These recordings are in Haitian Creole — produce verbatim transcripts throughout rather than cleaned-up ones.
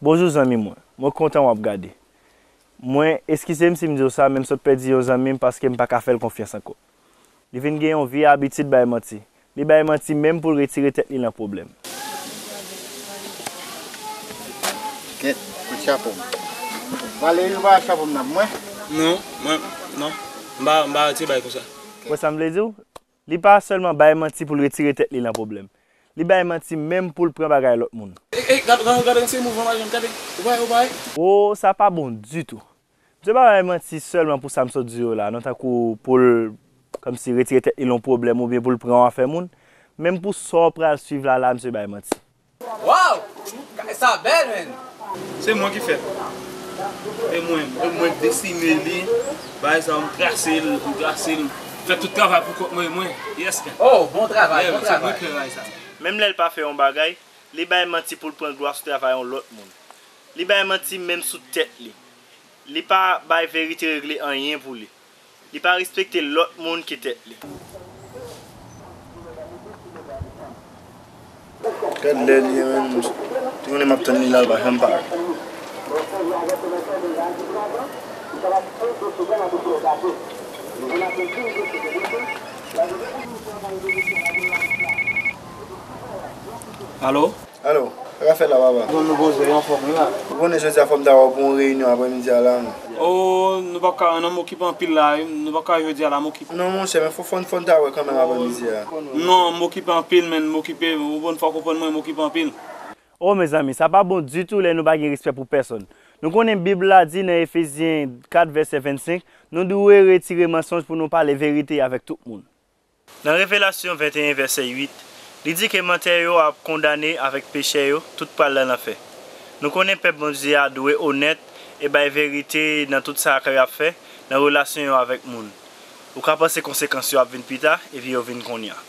Bonjou zanmi mwen, mwen kontan w ap gade. Mwen, eskize m si m di w sa, men m sot pèdi yon zanmi m paske m pa ka fè l konfyans ankò. Li vin gen yon vye abitid bay manti. Li bay manti menm pou l retire tèt li nan pwoblèm. Kèt, kout chapo m. Valery, ou pa chapo m nan mwen? Non, mwen, non. M pa, m pa retire bagay konsa. Wè sa m vle di w? Li pa sèlman bay manti pou l retire tèt li nan pwoblèm. Li bay manti menm pou l pran bagay lòt moun. Ey, ey, gade, gade, gade, se mouvman madanm, gade. Ou pa wè, ou pa wè? O, sa pa bon ditou. Misye pa bay manti sèlman pou sa m sot di yo la, non, tankou pou l kòmsi retire tèt li nan yon pwoblèm oubyen pou l pran yon afè moun, menm pou sa w pral swiv la, la, misye bay manti. Waw! Kay sa bèl, menn! Se mwen ki fè l. E mwen, e mwen k desine li, bagay sa, m trase l, m trase l, fè tout travay pou kont mwen, e mwen. Yes, man. Oh, bon travay, yeah, bon travay. Se mwen k fè bagay sa. Menm lè l pa fè yon bagay, li bay manti pou l pran glwa sou travay yon lòt moun. Li bay manti menm sou tèt li. Li pa bay verite regle anyen pou li. Li pa respekte lòt moun ke tèt li. Gad lè li ye, menn. Te konnen m ap tann li la, l pa janm parèt. Alo? Alo, sa k ap fèt la, papa? Bon, nou poze anfòm, wi, la. Ou konnen jodi a fò m ta wè w pou yon reyinyon aprèmidi a la, non? O, nou p ap ka, non, m okipe anpil la, wi. Nou p ap ka jodi a la, m okipe. Non, monchè, men fò, fò, fò n ta wè kanmenm aprèmidi a. Non, m okipe anpil, menn, m okipe. Ou konn, fò w konprann mwen, m okipe anpil. O, mezanmi, sa pa bon ditou lè nou pa gen respè pou pèsonn. Nou konnen Bib la di nan Efezyen kat vèsè vennsenk, nou dwe retire mansonj pou nou pale verite avèk tout moun. Nan Revelasyon venteyen vèsè uit, li di ke mantè yo ap kondane avèk pechè yo, tout pral nan lanfè. Nou konnen pèp Bondye a dwe onèt e bay verite nan tout sa ke y ap fè, nan relasyon yo avèk moun. Ou ka panse konsekans yo ap vin pita, epi yo vin kounye a.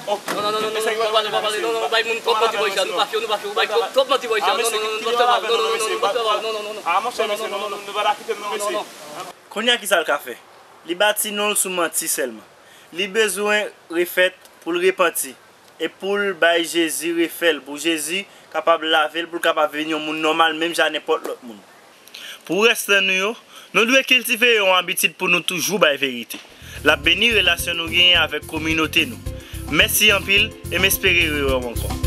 Oh, non, non, non, non, non, non, non, non, non, non, non, non, bay moun twòp manti bò isit la, nou pa fè yo, nou pa fè yo, bay twòp, twòp manti bò isit la, non, non, non, non, nou pa fè yo, non, non, non, non, nou pa fè yo, non, non, non, non. Ah, monchè, mesye, non, non, nou pa dakite, non, mesye. Konnya kisa l ka fè? Li bati non l sou manti sèlman. Li bezwen refèt pou l repanti e pou l bay Jezi refè l, pou Jezi kapab lave l, pou l kapab vin yon moun nòmal menm jan nenpòt lòt moun. Pou rès tan nou yo, nou dwe kiltive yon abitid pou nou toujou bay verite. L ap beni relasyon nou genyen avèk kominote nou. Mèsi anpil e m espere rewè w ankò.